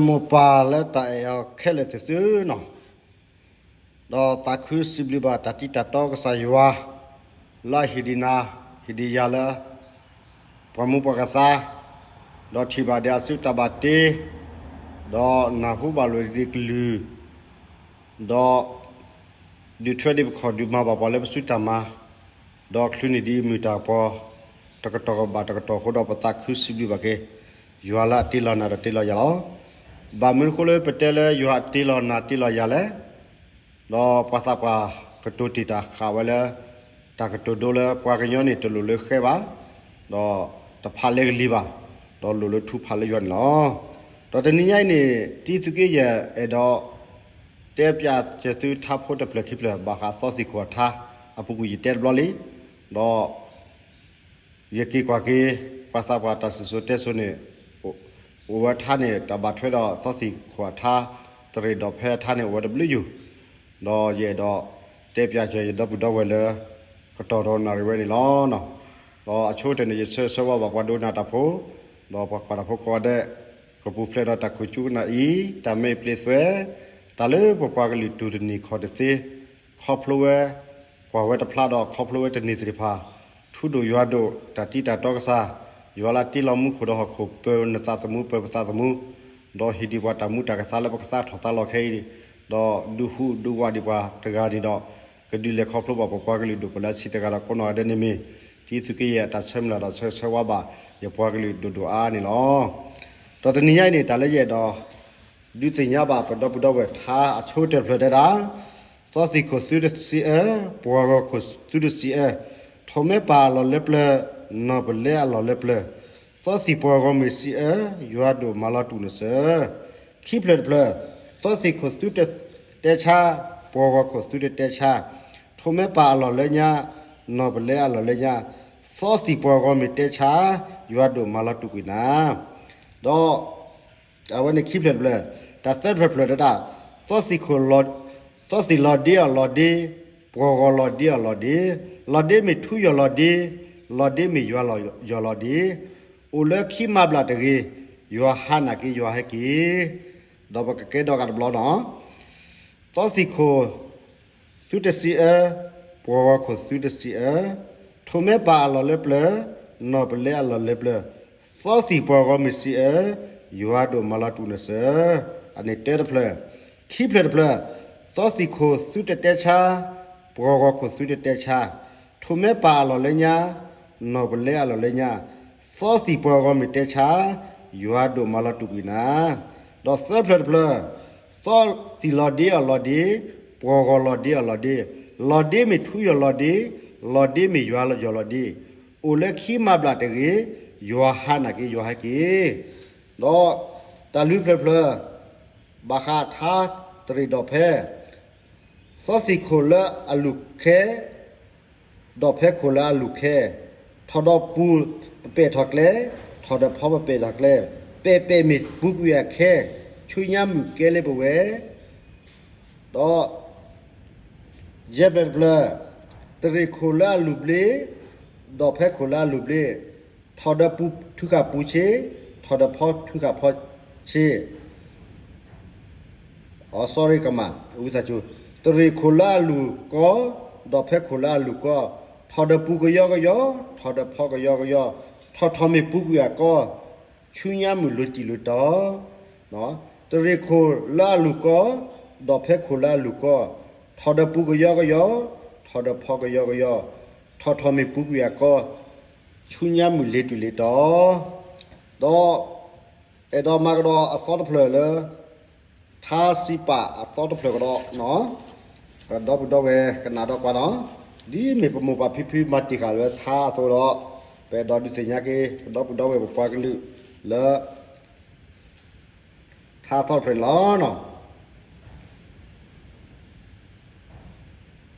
မိၢ်ပၢ်လၢတၢ်အဲၣ်အီၤခဲလၢာ်သ့ၣ်သုနီၤ, ဒီးသးခုစံးဘျုးဘၣ်တၢ်တံတၢ်တီကစၢ်ယွၤ လၢအဟ့ၣ်ဒံးနၤ ဟ့ၣ်ဒံးယၤလၢ ပှၤမူပှၤကသါ, ဒီးထံၣ်ဘၣ်ဒံးအစုတၢ်ဘၣ်တ့, ဒီးနၢ်ဟူဘၣ်လိာ်ဒံးကလုၢ်, ဒီး ဒုးထွဲဒံးပခီၣ်ဒုးမၤဘၣ်ပှၤလၢပစုတၢ်မၤ, ဒီးချုးန့ၢ်ဒံးမုၢ်တၢ်ပီၢ် တကတီၢ်ဘၣ်တကတီၢ်အဃိဒီး ပသးခုစံးဘျုးဘၣ်က့ၤ ယွၤလၢအတ့လီၤနၤဒီးတ့လီၤယၤလီၤ. ဘၣ်မနုၤအဃိလၢပတဲလၢယွၤအတ့လီၤနၤတ့လီၤယၤလဲၣ်. ဒီးပှၤသးပှၢ်ကတိၤတ့ၢ်တၢ်ဃာ်ဝဲလၢ တၢ်ကတိၤဒိလၢပှၤကညီန့ၣ်တလိၣ်လၢဃဲဘၣ်, ဒီးတဖးလၢကလံၤဘၣ်, ဒီးလိၣ်လၢထူဖးလၢယွၤန့ၣ်လီၤ. ဒီးတနံၤညါအံၤန့ၣ် တံသုးက့ယဲၢ်အဲၣ်ဒိး တဲပၠးစၢၤသုထါဖိတဖျၢၣ်ခံဖျၢၣ် ဘၣ်ဃးသီသံၣ်ခိၣ်အထါ အပူၤကွံာ်ယတဲတဘျီလံ, ဒီး ယက့ၤကွၢ်က့ၤ ပှၤသးပှၢ်တၢ်စံၣ်စိၤတဲစိၤန့ၣ် အိၣ်ဝဲထါန့ၣ် တၢ်ဘၣ်ထွဲဒီးသီသံၣ်ခိၣ်အထါ တရ့ၣ်ဒိးဖဲအထါန့ၣ် အိၣ်ဝဲတဘျုးယိာ်, ဒီးယအဲၣ်ဒိးတဲပၠးစၢၤယဒီပုၢ်ဒီဝဲၢ်လၢ ကတီၢ်ဒီးနၣ်ရံၣ်ဝဲန့ၣ်လီၤ. ဒီးအဆိကတၢၢ်န့ၣ် ယဆၢဂ့ၤဆၢဝါဘၣ်ပှၤဒိကနၣ်တၢ်ဖိ, ဒီးပှၤကွၢ်တၢ်ဖိကိးဂၤဒဲး, ကပူၤဖျဲးဒီးတၢ်ခိၣ်ကၠူကနၣ်အံၤ တၢ်မ့ၢ်ပျ့သွဲ တၢ်လၢပပှၤကလုာ်တူၢ်တန့ၢ်ခီၣ်တသ့ ခီဖျိဝဲ ကွၢ်ဝဲတဖျါဒီးခီဖျိဝဲတန့ၢ်သ့ၣ်တဖၣ်, ထူဒိၣ်ယွၤဒိၣ် တၢ်တံတၢ်တီကစၢ်, ယွၤလၢတ့လီၤမူခိၣ်ဒီးဟီၣ်ခိၣ် ပၢနသးသမူပၢပသးသမူ, ဒီးဟ့ၣ်ဒံးပှၤတၢ်မူတၢ်ကသါလၢပကသါထီၣ်သါလီၤခဲအံၤ, ဒီးဒုးဟူးဒုးဝးဒံးပှၤတဂၤန့ၣ်ဒီး, ကဒုးလဲၤခီဖျိဘၣ်ပပှၤကလုာ်ဒိၣ်ပလၢဆံးတဂၤဒီးကိးနီၢ်ဂၤဒဲးန့ၣ်မ့ၢ်, တံသုးက့ယဲၢ်အတၢ်ဆၢမုၢ်လၢ်ဒီးဆၢဂ့ၤဆၢဝါဘၣ် ယပှၤကလုာ်ဒိၣ်ဒိၣ်အါအါန့ၣ်လီၤ. ဒီးတနံၤညါအံၤန့ၣ် တၢ်လၢယအဲၣ်ဒိး ဒုးသ့ၣ်ညါဘၣ်ပဒီပုၢ်ဒီဝဲၢ်ထါအဆိကတၢၢ်တဖျၢၣ်တဲဒၣ်, သီသံၣ်ခိၣ်သုတစံးအၢ, ပှၤဂီၤခိၣ်သုတစံးအၢ, ထိးမဲပၢ်အလီၢ်လၢပျၢၤ, နီၢ်ပလဲအလီၢ်လၢပျၢၤ, သီသံၣ်ပှၤဂီၤမ့ၢ်စံးအၢ, ယွၤဒိၣ်မၤလီၤတူာ်နစၢၤ. ခံဖျၢၣ်တဖျၢၣ်, သီသံၣ်ခိၣ်သုတတဲဆါ, ပှၤဂီၤခိၣ်သုတတဲဆါ, ထိးမဲပၢ်အလီၢ်လၢညါ, နီၢ်ပလဲအလီၢ်လၢညါ, သီသံၣ်ပှၤဂီၤမ့ၢ်တဲဆါ, ယွၤဒိၣ်မၤလီၤတူာ်ကွံာ်နၤ. ဒီး အဝဲန့ၣ်ခံဖျၢၣ်တဖျၢၣ်, တၢ်သၢဖျၢၣ်တဖျၢၣ်တဲဒၣ်, သီသံၣ်ခိၣ်လီၤ, သီသံၣ်လီၤဒ့အီၤလီၤဒ့, ပှၤဂီၤလီၤဒ့အီၤလီၤဒ့, လီၤဒ့မ့ၢ်ထူယီၢ်လီၤဒ့, လီၤဒ့မ့ၢ်ယွၤလီၤယီၢ်လီၤဒ့, အိၣ်လၢခံမၤဘျၣ်တဂ့ၤ, ယွၤဟါနာ်က့ယွၤဟဲက့ၤ. ဒီးပကကဲဒီးဂၤတဘျီနီၤ. သီသံၣ်ခိၣ်သုတစံးအၢ, ပှၤဂီၤခိၣ်သုတစံးအၢ, ထိးမဲပၢ်အလီၢ်လၢပျၢၤ, နီၢ်ပလဲအလီၢ်လၢပျၢၤ, သီသံၣ်ပှၤဂီၤမ့ၢ်စံးအၢ, ယွၤဒိၣ်မၤလီၤတူာ်နစၢၤ. အန့ၣ်တၢတဖျၢၣ်, ခံဖျၢၣ်တဖျၢၣ်, သီသံၣ်ခိၣ်သုတတဲဆါ, ပှၤဂီၤခိၣ်သုတတဲဆါ, ထိးမဲပၢ်အလီၢ်လၢညါ, နီၢ်ပလဲအလီၢ်လၢညါ, သီသံၣ်ပှၤဂီၤမ့ၢ်တဲဆါ, ယွၤဒိၣ်မၤလီၤတူာ်ကွံာ်နၤ. ဒီးသၢဖျၢၣ်တဖျၢၣ်, သီသံၣ်လီၤဒ့အီၤလီၤဒ့, ပှၤဂီၤလီၤဒ့အီၤလီၤဒ့, လီၤဒ့မ့ၢ်ထူယီၢ်လီၤဒ့, လီၤဒ့မ့ၢ်ယွၤယီၢ်လီၤဒ့, အိၣ်လၢခံမၤဘျၣ်တဂ့ၤ, ယွၤဟါနာ်က့ယွၤဟဲက့ၤ. ဒီးတၢ်လွံၢ်ဖျၢၣ်တဖျၢၣ်, ဘၣ်ဃးထါတရ့ၣ်ဒိးဖဲ သီသံၣ်ခိၣ်လၢအလူၢ်ခဲ, ဒိးဖဲခိၣ်လၢအလူၢ်ခဲ, ထီၣ်ဒီးပူၤပပဲာ်ထီၣ်ကျဲ, ထီၣ်ဒီးဖီပပဲာ်ထီၣ်ကျဲ, ပဲာ်ပဲာ်မ့ၢ်ပူၤကွံာ်အခဲ, ဆူညါမုၣ်ကဲလၢပဝဲ, ဒီး ယဲၢ်ဖျၢၣ်တဖျၢၣ်, တရ့ၣ်ခိၣ်လၢအလူၢ်ဘျ့, ဒိးဖဲခိၣ်လၢအလူၢ်ဘျ့, ထီၣ်ဒီးပူၤထုးဃာ်ပူၤဆ့, ထီၣ်ဒီးဖီထုးဃာ်ဖီဆ့ sorry ကမၣ်, တရ့ၣ်ခိၣ်လၢအလူၢ်ကီ, ဒိးဖဲခိၣ်လၢအလူၢ်ကီ, ထီၣ်ဒီးပူၤကယီကယီ, ထီၣ်ဒီးဖီကယီကယီ, ထီၣ်ထီၣ်မ့ၢ်ပူၤကွံာ်အကီ, ဆူညါမုၣ်လိၤတံၢ်လိၤတီၤ, တရ့ၣ်ခိၣ်လၢအလူၢ်ကီ, ဒိးဖဲခိၣ်လၢအလူၢ်ကီ, ထီၣ်ဒီးပူၤကယီကယီ, ထီၣ်ဒီးဖီကယီကယီ, ထီၣ်ထီၣ်မ့ၢ်ပူၤကွံာ်အကီ, ဆူညါမုၣ်လ့ၤတုၤလ့ၤတီၤ, ဒီး အဲၣ်ဒိးမၤကဒီးအသီတဖျၢၣ်လၢ ထါစံးပာ်အသီတဖျၢၣ်ကဒီး, ပဒီပုၢ်ဒီဝဲၢ်ကနၣ်ဒီးကွၢ်နီၤ, ဒ်မ့ၢ်ပမိၢ်ပၢ်ဖံဖုမၤတ့ၢ်ဃာ်လၢထါအသိးဒီး, ပအဲၣ်ဒိးဒုးသ့ၣ်ညါက့ၤ ပဒီပုၢ်ဒီဝဲၢ်ပပှၤကလုာ်လၢ ထါအသီတဖျၢၣ်န့ၣ်လီၤ.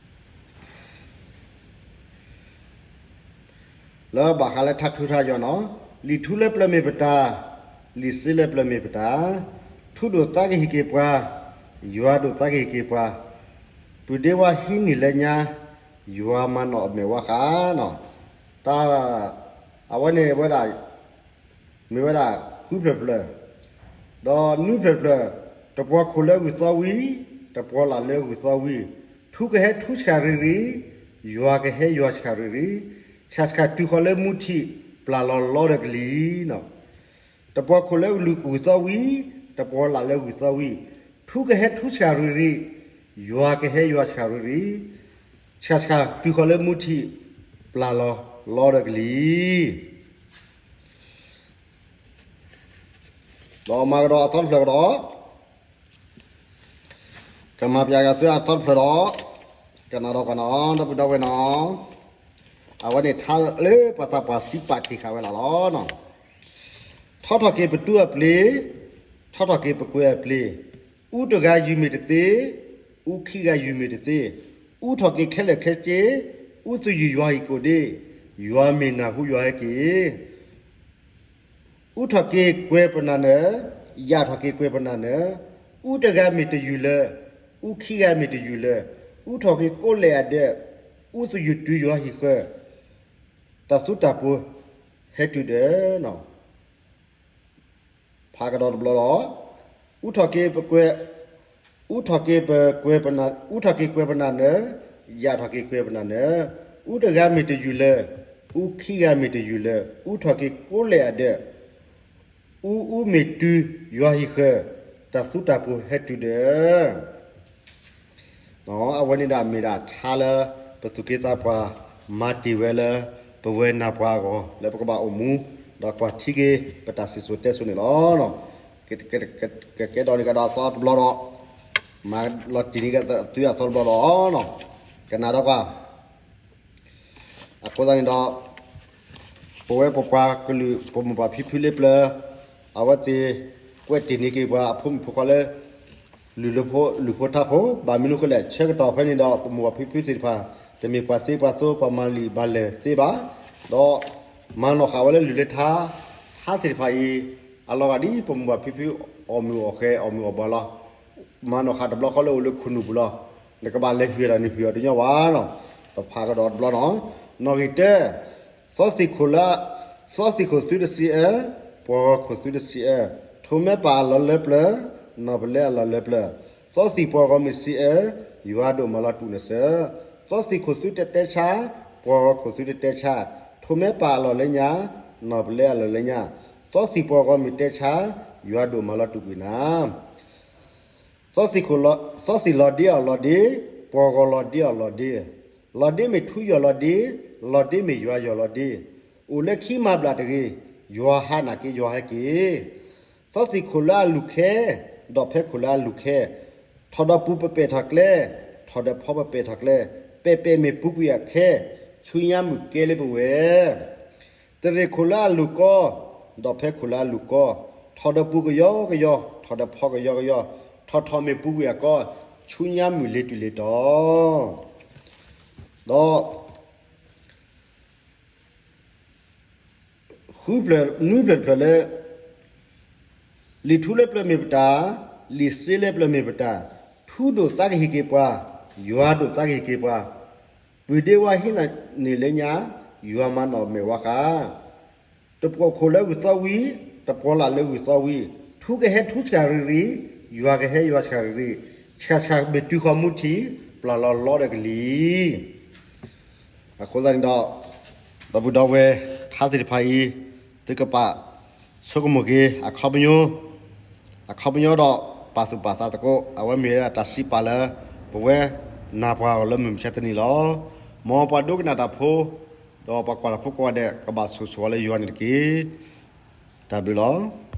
လၢဘၣ်ဃးလၢထါထူထါယွၤနီၤ, လံာ်ထူလၢပျၢၤမ့ၢ်ပတၢ်, လံာ်စ့လၢပျၢၤမ့ၢ်ပတၢ်, ထူဒိၣ်သးကဟ့ၣ်က့ၤပှၤ, ယွၤဒိၣ်သးကဟ့ၣ်က့ၤပှၤ, ပုၢ်ဒ့ဝါဟံးန့ၢ်လၢညါ, ယွၤမၤနီၣ်အမဲာ်ဝါဃးနီၤ, တၢ်, အဝဲန့ၣ်ဝဲဒၣ် မ့ၢ်ဝဲဒၣ်ဃုဖျၢၣ်တဖျၢၣ်, ဒီးနွံဖျၢၣ်တဖျၢၣ်, တပှီၤခိၣ်လၢအဂုၢ်သီဝံၤ, တပှီၤလၢ်လၢအဂုၢ်သီဝံၤ, ထူကဟဲထူဆှၣ်ရံၣ်ရံၣ်, ယွၤကဟဲယွၤဆှၣ်ရံၣ်ရံၣ်, ဆှၣ်ဆှၣ်တုၤဃီၤလၢမူထံး, ပျၢ်လီၤလီဒီးကလံၤ. တပှီၤခိၣ်လၢအဂုၢ်သီဝံၤ, တပှီၤလၢ်လၢအဂုၢ်သီဝံၤ, ထူကဟဲထူဆှၣ်ရံၣ်ရံၣ်, ယွၤကဟဲယွၤဆှၣ်ရံၣ်ရံၣ်, ဆှၣ်ဆှၣ်တုၤဃီၤလၢမူထံး, ပျၢ်လီၤလီဒီးကလံၤ. ဒီးမၤကဒီးအသီတဖျၢၣ်ကဒီး, ကမၤပျးကဒီးသုအသီတဖျၢၣ်ဒီး, ကနၣ်ဒီးကွၢ်နီၤ ဒီပုၢ်ဒီဝဲၢ်နီၤ, အဝဲန့ၣ်ထါလၢပှၤသးပှၢ်စံးပာ်တ့ၢ်ဃာ်ဝဲလီၤလီၤ. ထီထီၣ်က့ၤပတူအပျ့ၤ, ထီထီၣ်က့ၤပကွဲၤအပျ့ၤ, အူတဂၤယုၢ်မ့ၢ်တသ့, အူခံဂၤယုၢ်မ့ၢ်တသ့, အူထီၣ်က့ၤခဲလၢာ်ခဲဆ့, အူသယုၢ်ယွၤဟံၣ်ကိၣ်ဒ့, ယွၤမ့ၢ်နၢ်ဟူယွၤဟဲက့ၤ အူထီၣ်က့ၤကွဲၤပနၢ်နၢၤ, ယၣ်ထီၣ်က့ၤကွဲၤပနၢ်နၢၤ, အူတဂၤမ့ၢ်တယုၢ်လၢၤ, အူခံဂၤမ့ၢ်တယုၢ်လၢၤ, အူထီၣ်က့ၤကိးလဲၣ်အဒၢး, အူသယုၢ်တုၤယွၤဟံၣ်ဃၢၤ, တၢ်သူတၢ်ပှီၤဟဲတုၤဒီး ဖးကဒီးတဘျီဒီး, အူထီၣ်က့ၤပကွဲၤ, အူထီၣ်က့ၤပကွဲၤပနၢ်, အူထီၣ်က့ၤကွဲၤပနၢ်နၢၤ, ယၣ်ထီၣ်က့ၤကွဲၤပနၢ်နၢၤ, အူတဂၤမ့ၢ်တယုၢ်လၢၤ, အူခံဂၤမ့ၢ်တယုၢ်လၢၤ, အူထီၣ်က့ၤကိးလဲၣ်အဒၢး, အူအူမ့ၢ်တုၤယွၤဟံၣ်ဃၢၤ, တၢ်သူတၢ်ပှီၤဟဲတုၤဒီး အဝဲန့ၣ်ဒၣ်မ့ၢ်ဒၣ်ထါလၢ ပသူၣ်က့သးပှၢ်မၤတ့ၢ်ဝဲလၢ ပဝဲနၢ်ပှၤအဂီၢ် လၢပကဘၣ်အိၣ်မူ ဒီးကွၢ်ထံက့ၤ ပတၢ်စံၣ်စိၤတဲစိၤန့ၣ်လီၤ. ကကဲဒီးန့ၣ်ကဒီးအသီတဘျီဒီး, မၤလီၤတံၢ်န့ၢ်ကဒီးသုအသီတဘျီဒီး, ကနၣ်ဒီးကွၢ် အဃိသတးန့ၣ်ဒီး, ပဝဲပပှၤကလုာ် ပမိၢ်ပၢ်ဖံဖုလၢပျၢၤ, အဝဲသ့ၣ်ကွဲးတ့ၢ်န့ၢ်က့ၤပှၤအဖိမုၣ်ဖိခွါလၢ လုၢ်လၢဖိ လုၢ်ဖိထါဖိ, ဘၣ်မနုၤအဃိလဲၣ် ဆၢကတီၢ်ဖဲန့ၣ်ဒီး ပမိၢ်ပၢ်ဖံဖုသ့ၣ်တဖၣ် တမ့ၢ်ပှၤသ့ပှၤသိ ပှၤမၤလံာ်မၤလဲၢ်သ့ဘၣ်, ဒီးမၤနီၣ်ဃာ်ဝဲလၢလုၢ်လၢထါ, ထါသ့ၣ်တဖၣ်အံၤ အလီၤဂာ်ဒ်ပမိၢ်ပၢ်ဖံဖုအီၣ်မုာ်အီၣ်ဃဲၤ အီၣ်မုာ်အီၣ်ဘှါလီၤ. မၤနီၣ်ဃာ်တဘျီဃီလၢအိၣ်လၢခိၣ်နူာ်ပူၤလီၤ. နကဘၣ်လဲၤဟုၣ်တၢ်န့ၣ် ဟုၣ်အီၤတညီဘၣ်နီၤ. ပဖးကဒီးတဘျီနီၤ. နီၣ်ဂံၢ်တၢ, သီသံၣ်ခိၣ်လၢ, သီသံၣ်ခိၣ်သုတစံးအၢ, ပှီၢ်ဂီၤခိၣ်သုတစံးအၢ, ထိးမဲပၢ်အလီၢ်လၢပျၢၤ, နီၢ်ပလဲအလီၢ်လၢပျၢၤ, သီသံၣ်ပှီၢ်ဂီၤမုၢ်စံးအၢ, ယွၤဒိၣ်မၤလီၤတူာ်နစၢၤ, သီသံၣ်ခိၣ်သုတတဲဆါ, ပှီၢ်ဂီၤခိၣ်သုတတဲဆါ, ထိးမဲပၢ်အလီၢ်လၢညါ, နီၢ်ပလဲအလီၢ်လၢညါ, သီသံၣ်ပှီၢ်ဂီၤမုၢ်တဲဆါ, ယွၤဒိၣ်မၤလီၤတူာ်ကွံာ်နၤ. သီသံၣ်လီၤဒ့အီၣ်လီၤဒ့, ပှီၢ်ဂီၤလီၤဒ့အီၣ်လီၤဒ့, လီၤဒ့မ့ၢ်ထူယီၢ်လီၤဒ့, လီၤဒ့မ့ၢ်ယွၤယီၢ်လီၤဒ့, အိၣ်လၢခံမၤဘျၣ်တဂ့ၤ, ယွၤဟါနာ်က့ယွၤဟဲက့ၤ. သီသံၣ်ခိၣ်လၢအလူၢ်ခဲ, ဒီးဖဲခိၣ်လၢအလူၢ်ခဲ, ထီၣ်ဒီးပူၤပပဲာ်ထီၣ်ကျဲ, ထီၣ်ဒီးဖီပပဲာ်ထီၣ်ကျဲ, ပဲာ်ပဲာ်မ့ၢ်ပူၤကွံာ်အခဲ, ဆူညါမုၢ်ကဲလၢပဝဲ သရ့ၣ်ခိၣ်လၢအလူၢ်ကီ, ဒီးဖဲခိၣ်လၢအလူၢ်ကီ, ထီၣ်ဒီးပူၤကယီကယီ, ထီၣ်ဒီးဖီကယီကယီ, ထီၣ်ထီၣ်မ့ၢ်ပူၤကွံာ်အကီ, ဆူညါမုၢ်လ့ၤတုၤလ့ၤတီၤ, ဒီး ဃုဖျၢၣ်နွံဖျၢၣ်တဖျၢၣ်လၢ လံာ်ထူလၢပျၢၤမ့ၢ်ပတၢ်, လံာ်စ့လၢပျၢၤမ့ၢ်ပတၢ်, ထူဒိၣ်သးကဟ့ၣ်က့ၤပှၤ, ယွၤဒိၣ်သးကဟ့ၣ်က့ၤပှၤ, ပုၢ်ဒ့ဝါဟံးန့ၢ်န့ၢ်လၢညါ, ယွၤမၤနီၣ်မဲာ်ဝါဃး တပှီၤခိၣ်လၢဂုၢ်သီဝံၤ, တပှီၤလၢ်လၢဂုၢ်သီဝံၤ, ထူကဟဲထူဆှၣ်ရံၣ်ရံၣ်, ယွၤကဟဲယွၤဆှၣ်ရံၣ်ရံၣ်, ဆှၣ်ဆှၣ်မ့ၢ်တုၤဃီၤမူထံး, ပျၢ်လီၤလီဒီးကလံၤ. အဃိသတးန့ၣ်ဒီး, ဒီပုၢ်ဒီဝဲၢ် ထါသ့ၣ်တဖၣ်အံၤ, သုကပာ်ဆိကမိၣ်က့ၤ အခီပညီ, အခီပညီဒီး ပာ်သူၣ်ပာ်သးသကိး, အဝဲမ့ၢ်ဝဲဒၣ်တၢ်စံးပာ်လၢ ပဝဲနၢ်ပှၤအဂီၢ်လၢမုၢ်မဆါတနံၤလီၤ. မ်ပှၤဒိကနၣ်တၢ်ဖိ ဒီးပှၤကွၢ်တၢ်ဖိကိးဂၤဒဲး ကဘၣ်ဆိၣ်ဂ့ၤဆိၣ်ဝါလၢယွၤန့ၣ်တက့ၢ်. တၢ်ဘျုးလီၤ.